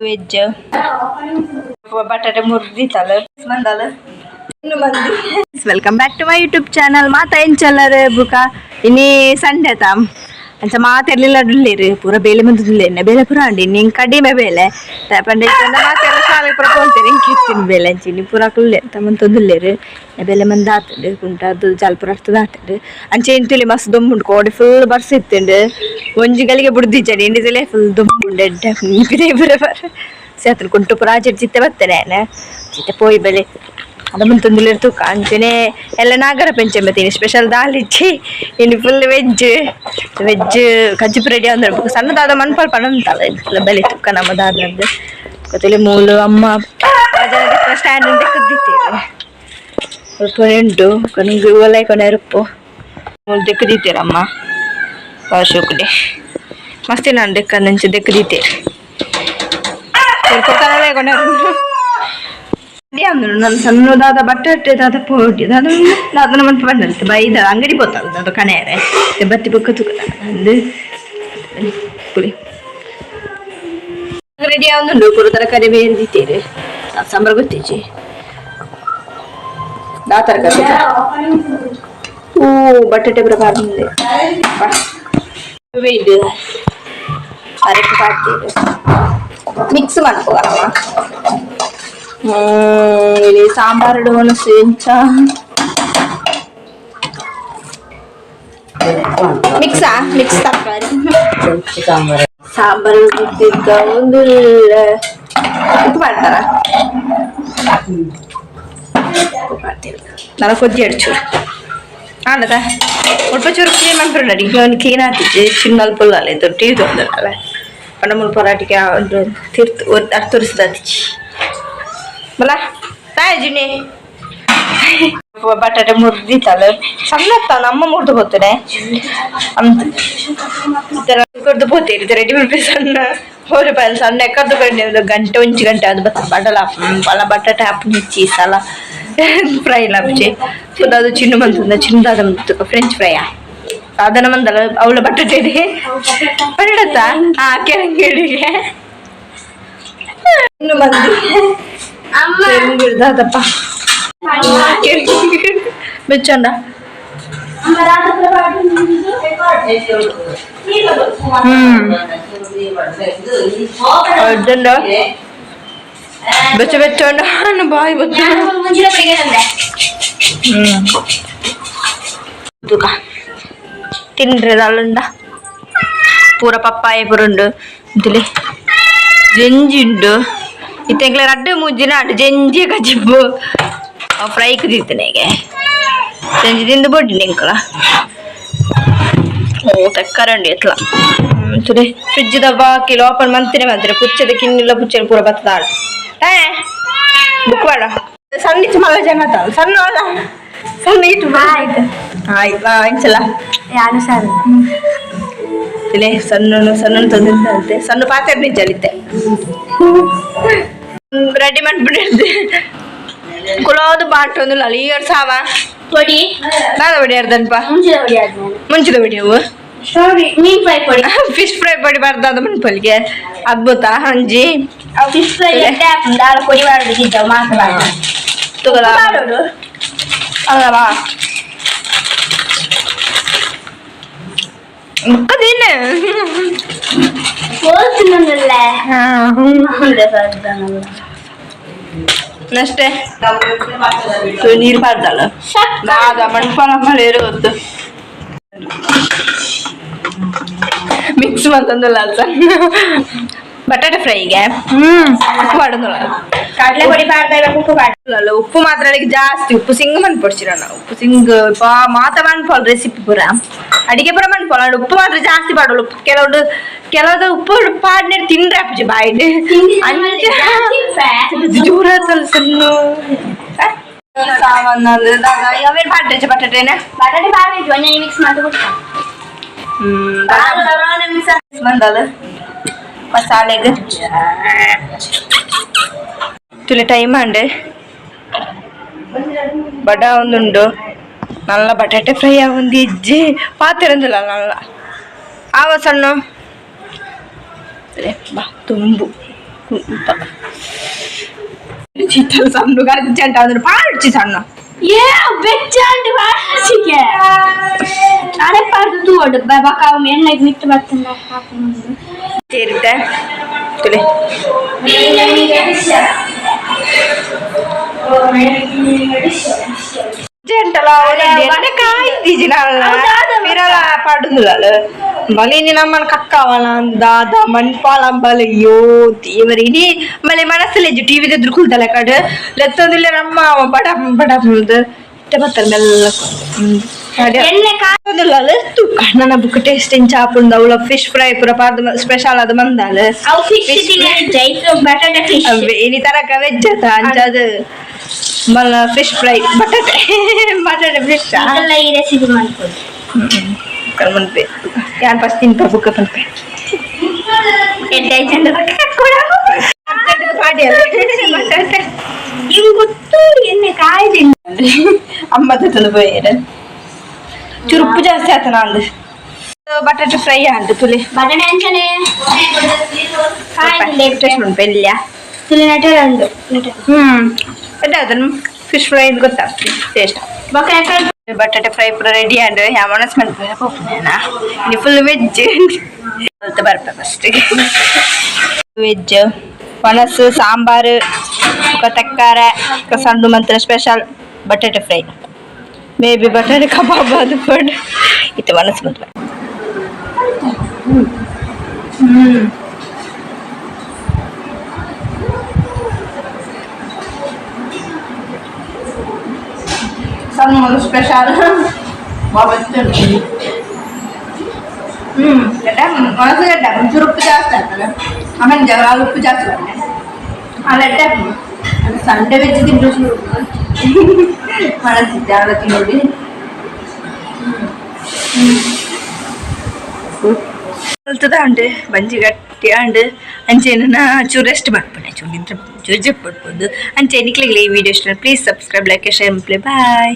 Veg ಬಟಾಟೆ ಮುರ್ದಿತ್ತಲ್ಲ ಮಂದಲ್ಲ. Welcome back to my YouTube channel. ಮಾತ ಎಂಚಲ್ಲರ್ ಬುಕ ಇನಿ ಸಂಡೆ ತಾಮ್ ಅಂಚ ಮಾತೆರ್ಲಿಲ್ಲ ಡುಲ್ಲೇರು ಪೂರ ಬೇಲೆ ಮಂದುಲ್ಲೇನೆ ಬೇಲೆ ಪೂರ ಅಂಡಿ ನಿಂಗೆ ಕಡಿಮೆ ಬೇಲೆ ಪಂಡ ಮಾತೆಲ್ಲ ಶಾಲೆ ಪೂರ ಪೋಂತೇನೆ ಇಂಕ್ ಇತ್ತಿನ ಬೇಲೆ ಅಂಚಿನಿ ಪೂರ ಕುಲ್ಲೆ ತಮ್ಮಂತೊಂದುಲ್ಲೇರು. ಬೇಲೆ ಮಂದ ಆತಂಡು ಕುಂಟಾದ್ದು ಜಾಲ್ ಪೂರ ಅರ್ತದ ಆತಂಡು. ಅಂಚೆ ಇಂತುಲಿ ಮಸ್ತ್ ದೊಂಬುಂಡು, ಕೋಡೆ ಫುಲ್ ಬರ್ಸ ಇತ್ತುಂಡು. ಒಂಜಿ ಗಳಿಗೆ ಬುಡ್ದಿಜ್ಜಾಡಿ ಇಂಡಿದಲೇ ಫುಲ್ ದೊಂಬುಂಡು. ಎಡ್ಡೆ ಪಿದೆ ಪೂರ ಬರ ಸೇತನ ಕುಂಟು ಪೂರ ಆಚೆ ಚಿತ್ತೆ ಬತ್ತೇನೆ ಚಿತ್ತೆ ಪೋಯಿ ಬೆಲೆ ಅದ ಮುಂತೊಂದುಲ್ಲೇರು ತೂಕ. ಅಂಚನೆ ಎಲ್ಲ ನಾಗರ ಪಂಚಮಿ ತೀನಿ ಸ್ಪೆಷಲ್ ದಾಲ್ ಇಚ್ಚಿ. ಇನ್ನು full veg veg ಕಜ್ಜಿಪು ready ಅಂದ್ರೆ ಸಣ್ಣದಾದ ಮನ್ಪಲ್ ಪಣಂತಲ್ಲ ಬೆಲೆ ತುಕ್ಕ ನಮ್ಮ ದಾದಂದು ಗೊತ್ತಿಲ್ಲ. ಮೂಲು ಅಮ್ಮ ಸ್ಟ್ಯಾಂಡ್ ಕುದ್ದಿತ್ತೇವೆ ಸ್ವಲ್ಪ ಉಂಟು ಕೊನಂಗೆ ಒಲೆ ಕೊನೆ ರುಪ್ಪು ಮೂಲು ದೆಕ್ಕದಿತ್ತೀರಮ್ಮ ವಾಶುಕುಡೆ ಮಸ್ತಿ ನಾನು ದೆಕ್ಕ ನಂಚು ದೆಕ್ಕದಿತ್ತೇರು ಕೊನೆ ಅಂದ್ರು. ನನ್ನ ಸಣ್ಣದಾದ ಬಟ್ಟೆ ದಾದ ಪೋಟಿ ದಾದ ದಾದನ ಮಂತ್ ಬಂದಲ್ತೆ ಬೈದ ಅಂಗಡಿ ಪೋತಲ್ಲ ದಾದ ಕಣೆಯರೆ ಬತ್ತಿ ಬೊಕ್ಕ ತುಕ್ಕ ಅಂದು ಪುಳಿ ರೆಡಿ ಆವೊಂದುಂಡು. ಪೂರ ತರಕಾರಿ ಬೇಂದಿತ್ತೀರಿ ಸಾಂಬಾರ್ ಗೊತ್ತಿಜ್ಜಿ ದಾ ತರಕಾರಿ. ಓ ಬಟಾಟೆ ಪೂರ ಪಾಡ್ದೆ ಇದು ಅರಕೆ ಪಾಡ್ತೀರಿ ಮಿಕ್ಸ್ ಮಾಡ್ಕೋಗಮ್ಮ. ಇಲ್ಲಿ ಸಾಂಬಾರು ಒಣಸು ಎಂಚ ಮಿಕ್ಸಾ ಮಿಕ್ಸ್ ತರಕಾರಿ ಸಾಂಬಾರು ಗೊತ್ತಿದ್ದ ಒಂದು ಉಪ್ಪು ಮಾಡ್ತಾರ ಉಪ್ಪು ಮಾಡ್ತೀವಿ ನಾನು ಕೊಜ್ಜಿ ಅಡ್ಚೂರು ಆನದ ಉಡ್ಪ ಚೂರು ಕ್ಲೀನ್ ಮಾಡ್ಬಿಡ. ಅಡಿಗೆ ಕ್ಲೀನ್ ಆಗ್ತಿತ್ತು ಚಿನ್ನಲ್ ಪುಲ್ಲಲ್ಲ ಇದು ಟಿವಿ ತೊಂದಲ್ಲ ಪಂಡ ಮುಲ್ಪ ಪರಾಟಿಗೆ ತಿರ್ತು ಅರ್ತುರಿಸಿದಾತಿಚ್ಚಿ ಬಲ ತಾಯಿಜಿನಿ ಬಟಾಟೆ ಮುರ್ದಿತ್ತಲ್ಲ ಸಣ್ಣ ನಮ್ಮ ಮುರ್ದು ಹೋಗ್ತದೆ ಅಂತ ಕರ್ದು ಪೋತೇರಿ ರೆಡಿ ಮಲ್ಪಿ ಸಣ್ಣ ಹೋರಿ ಪಾಯಲ್ ಸಣ್ಣ ಕರ್ದು ಕರ್ದು ಗಂಟೆ ಒಂಜಿ ಗಂಟೆ ಅದು ಬತ್ತ ಬಡಲ ಬಲ ಬಟಾಟೆ ಅಪ್ಪನಿಚ್ಚಿ ಸಲ ಫ್ರೈ ಲಾಪ್ಚೆ ಅದು ಚಿನ್ನ ಮಂತಂದ ಚಿನ್ನದಾದ ಮಂತು ಫ್ರೆಂಚ್ ಫ್ರೈಯಾ ಸಾಧನ ಮಂದಲ್ಲ ಅವಳ ಬಟಾಟೆ ಇದೆ ಬಟಾಟಾ ಹಾ ಕೆರಂಗಿಡಿಗೆ ಇನ್ನು ಮಂದಿ ದಾದಪ್ಪ ಬೆಚ್ಚಂಡ. ಅಡ್ಡಂಡ ಬೆಚ್ಚ ಬೆಚ್ಚಂಡ ಬಾಯಿ ಬತ್ತ. ತೂಕ ತಿಂಡ್ರೆ ದಾಲುಂಡ ಪೂರ ಪಪ್ಪಾಯ ಪೂರ ಉಂಡು ಇಂತಲೆ ಜಂಜಿ ಉಂಡು. ಇತ್ತೆಂಕ್ಲೆ ರಡ್ಡು ಮೂಜಿನ ಅಡು ಜಂಜಿ ಕಜಿಪ್ಪು ಫ್ರೈ ಕುದಿತ್ತನೆಗೆ ಜಂಜಿ ತಿಂದು ಬೊಡ್ಡಿ ನಿಂಕಲ. ಓ ತಕ್ಕರಂಡಿ ಎತ್ಲ ತುಲೆ ಫ್ರಿಜ್ the ಬಾಕಿಲ್ ಓಪನ್ ಮಂತಿನೆ ಮಂತ್ರೆ ಪುಚ್ಚದ ಕಿನ್ನಿಲ್ಲ ಪುಚ್ಚದ ಪೂರ ಬತ್ತದಾಳ ಏ ಬುಕ್ ಮಾಡ. ಸಣ್ಣ ಇತ್ತು ಮಲ್ಲ ಜನ ತಾಳು ಸಣ್ಣ ಅಲ್ಲ ಸಣ್ಣ ಇಟ್ಟು ಆಯ್ತು ಆಯ್ತು ಇಂಚಲ. ಯಾರು ಸರ್? ಇಲ್ಲೇ ಸಣ್ಣ ಸಣ್ಣ ತಂದಿದ್ದಂತೆ ಸಣ್ಣ ಪಾತ್ರೆ ನಿಂಚಲಿತ್ತೆ ರೆಡಿ ಮಾಡ್ಬಿಟ್ಟಿರ್ತೆ ಕುಲೋದು ಬಾಟೊಂದು ಈ ಸಾವ ಪೊಡಿ. ದಾದ ಬಡಿ ಅರ್ಧನ್ಪ. ಮುಂಚಿನ ಪೊಡಿ ಆದ್ಮೇಲೆ. ಮುಂಚಿದ ಬಡಿ ಅವು. ಸಾರಿ, ಮೀನ್ ಫ್ರೈ ಪೊಡಿ. ಫಿಶ್ ಫ್ರೈ ಪೊಡಿ ಬರ್ದಾದ ಮನ್ಪಲ್ಗೆ ಅದ್ಭುತ ಹಂಜಿ. ಫಿಶ್ ಫ್ರೈ ಎಡ್ಡೆ ಹಾಕೊಂಡು ದಾಳ ಪೊಡಿ ಮಾಡೋದಕ್ಕಿದ್ದ ಮಾತ್ರ. ತುಗಲ ಮಾಡೋದು. ಅಲ್ಲವಾ ಮುಕ್ಕದೇನೆ. ಹೋಗ್ತಿನ್ನಲ್ಲ. ನೆಕ್ಸ್ಟ್ ನೀರು ಪಾಡ್ದಲ್ಲ ದಾದ ಮಣ್ಪಾಲ ಮಳೆ ಗೊತ್ತು ಮಿಕ್ಸ್ ಮಂತಂದಲ್ಲ ಸಣ್ಣ ಬಟಾಟೆ ಫ್ರೈಗೆ ಉಪ್ಪು ಪಾಡೋದಲ್ಲ. ಕಡಲೆ ಪೊಡಿ ಪಾಡ್ತಾ ಉಪ್ಪು ಪಾಡ. ಅಲ್ಲ ಉಪ್ಪು ಮಾತ್ರ ಅದಕ್ಕೆ ಜಾಸ್ತಿ ಉಪ್ಪು ಸಿಂಗ್ ಮನ್ಪೊಡ್ಸಿರ ನಾವು ಉಪ್ಪು ಸಿಂಗ್ ಪಾ ಮಾತ ಮನ್ಪೊಲ್ ರೆಸಿಪಿ ಪೂರ ಅಡಿಗೆ ಪೂರ ಮನ್ಪೊಲ್ ಅಂಡ್ ಉಪ್ಪು ಮಾತ್ರ ಜಾಸ್ತಿ ಪಾಡೋಳು. ಕೆಲವೊಂದು ಕೆಲವೊಂದು ಉಪ್ಪು ಪಾಡ್ನೇರು ತಿಂದ್ರೆ ಅಪ್ಪಜಿ ಬಾಯಿಡ್ ಜೋರ ಸಣ್ಣ ಸಾಮಾನು ಯಾವೇನು ಪಾಡ್ರೆ ಬಟಾಟೆನ. ಬಟಾಟೆ ಪಾಡ್ಬೇಕು ಒಂಜಿ ಮಿಕ್ಸ್ ಮಾಡಿ ಕೊಡ್ತಾ. ಬಂದದ ಮಸಾಲೆಗೆ ತುಲಿ ಟೈಮ್ ಅಂಡೆ ಬಡ ಒಂದುಂಡು ನಲ್ಲ ಬಟಾಟೆ ಫ್ರೈ ಒಂದು ಇಜ್ಜಿ ಪಾತಿರಂದಿಲ್ಲ ನಲ್ಲ ಆವ ಸಣ್ಣ ಬಾ ತುಂಬು. ಚಿಟ್ಟಲ್ ಸಣ್ಣ ಗಾಡಿ ಜಂಟ ಅಂದ್ರೆ ಪಾಡ್ಚಿ ಸಣ್ಣ. ಏ ಬೆಚ್ಚಾಂಡ್ ವಾಸಿಗೆ ಅರೆ ಪಾಡ್ದು ತೂವೊಡು ಬೊಕ ಅವು ಎಣ್ಣೆಗ್ ಮಿತ್ತ್ ಬತ್ತುಂಡ ಹಾಕುನು. ಸೇರಿದ್ದೆ ತುಲೆ. ಜಂಟಲ ಕಾಯ್ದಿಜಿ ಪಿರಲ ಪಾಡುಂದುಲಾಲ್ ಬಲಿ ನಮ್ಮನ್ ಕಕ್ಕವಲ ದಾದ ಮನ್ಪಾಲ ಬಲ ಅಯ್ಯೋ ದೇವರೇ ಇಡೀ ಮಲೆ ಮನಸ್ಸಲ್ಲಿ ಟಿವಿ ಎದುರು ಕುಲ್ತಲ್ಲ ಕಡೆ ಲೆತ್ತೊಂದಿಲ್ಲ ನಮ್ಮ ಬಡ ಬಡ ಇಟ್ಟ ಬತ್ತಾರೆ ಮೆಲ್ಲ. ಎಣ್ಣೆ ಒಂದುಲಾಲ್ ತೂಕ ನನ್ನ ಬುಕ್ ಟೇಸ್ಟ್ ಇಂಚ ಆಪುಂಡು ಅವಳ ಫಿಶ್ ಫ್ರೈ ಪೂರ ಪಾರ್ದ್ ಸ್ಪೆಷಲ್ ಅದು ಮಂದಾಲ್. ಅವು ಫಿಶ್ ತಿನ್ನರೆ ಬಟಾಟೆ ಫಿಶ್. ಇನಿ ತರಕ ವೆಜ್ ಅತ ಅಂಚಾದ ಮಲ್ಲ ಫಿಶ್ ಫ್ರೈ ಬಟಾಟೆ ಬಟಾಟೆ ಫಿಶ್. ಇದೆಲ್ಲ ಈ ರೆಸಿಪಿ ಮಾಡ್ಕೊಳ್ಳಿ. ಮನ್ಪೆ ಯಾನ್ ಫಸ್ಟ್ ತಿನ್ಪ ಬುಕ್ಕ ಪನ್ಪೆ. ಎಡ್ಡೆ ಚಂದ. ಬಟಾಟೆ. ಇವು ಗೊತ್ತು ಎಣ್ಣೆ ಕಾಯ್ದಿಲ್ಲ. ಅಮ್ಮ ತಂದು ಪೋಯೆರ್ ಚುರುಪ್ಪು ಜಾಸ್ತಿ ಆತನ ಅಂದ್ ಬಟಾಟೆ ಫ್ರೈ ಅಂದ್ ತುಲೆ. ಬಟಾಟೆ ಅಂಚನೆ ಕಾಯ್ದಿಲ್ಲ. ಟೇಸ್ಟ್ ಮನ್ಪೆ ಇಲ್ಲ. ತುಲೆ ನಟೆ ಉಂಡು ನಟೆ. ಎಡ್ಡೆ ಆತನ ಫಿಶ್ ಫ್ರೈ ಗೊತ್ತಾಗ್ತದೆ ಟೇಸ್ಟ್. ಬೊಕ ಯಾಕಂದ್ರೆ ಬಟಾಟೆ ಫ್ರೈ ಪೂರ ರೆಡಿ ಆಂಡ್ ಯಾ ಮನಸ್ ಮನ್ಪೆ ಪೋಪುನೇನಾ ಇನಿ ಫುಲ್ ವೆಜ್ ಅಲ್ತ ಬರ್ಪೆ. ಫಸ್ಟ್ ವೆಜ್ ಪಣಸು ಸಾಂಬಾರು ಬೊಕ ತಕ್ಕಾರ ಬೊಕ ಸಣ್ಣ ಮಂತ್ರ ಸ್ಪೆಷಲ್ ಬಟಾಟೆ ಫ್ರೈ ಮೇ ಬಿ ಬಟಾಟೆ ಕಬಾಬ್ ಅದು ಫುಡ್ ಇತ್ತೆ ಮನಸ್ಸು ಮನ್ಪೆ. ಸಣ್ಣ ಸ್ಪೆಷಲ್ ಗಡ್ಡೆ ಒಣಸು ಗಡ್ಡೆ ಒಂಚೂರು ಉಪ್ಪು ಜಾಸ್ತಿ ಆಗ್ತದೆ. ಆಮೇಲೆ ಜಗಳ ಉಪ್ಪು ಜಾಸ್ತಿ ಬರ್ತದೆ ಅಲ್ಲ ಎಡ್ಡೆ. ಸಂಡೆ ವೆಜ್ ತಿಂದು ಮನಸ್ಸಿದ್ದೆ ಅಲ್ಲ ತಿನ್ನೋಡಿ ಉಂಡು ಬಂಜಿ ಗಟ್ಟಿ ಅಂಡ್ ಅಂಚೆನ ಚೂರು ರೆಸ್ಟ್ ಮಾಡ್ಪುಂಡೆ ಚೂರು ನಿದ್ರೆ ಚೂರು ಜಪ್ಪು ಪಡ್ಬೋದು. ಅಂಚೆ ನಿಕ್ಲೆಗ್ಲ ಈ ವಿಡಿಯೋ ಇಷ್ಟ please subscribe, like, share. Bye.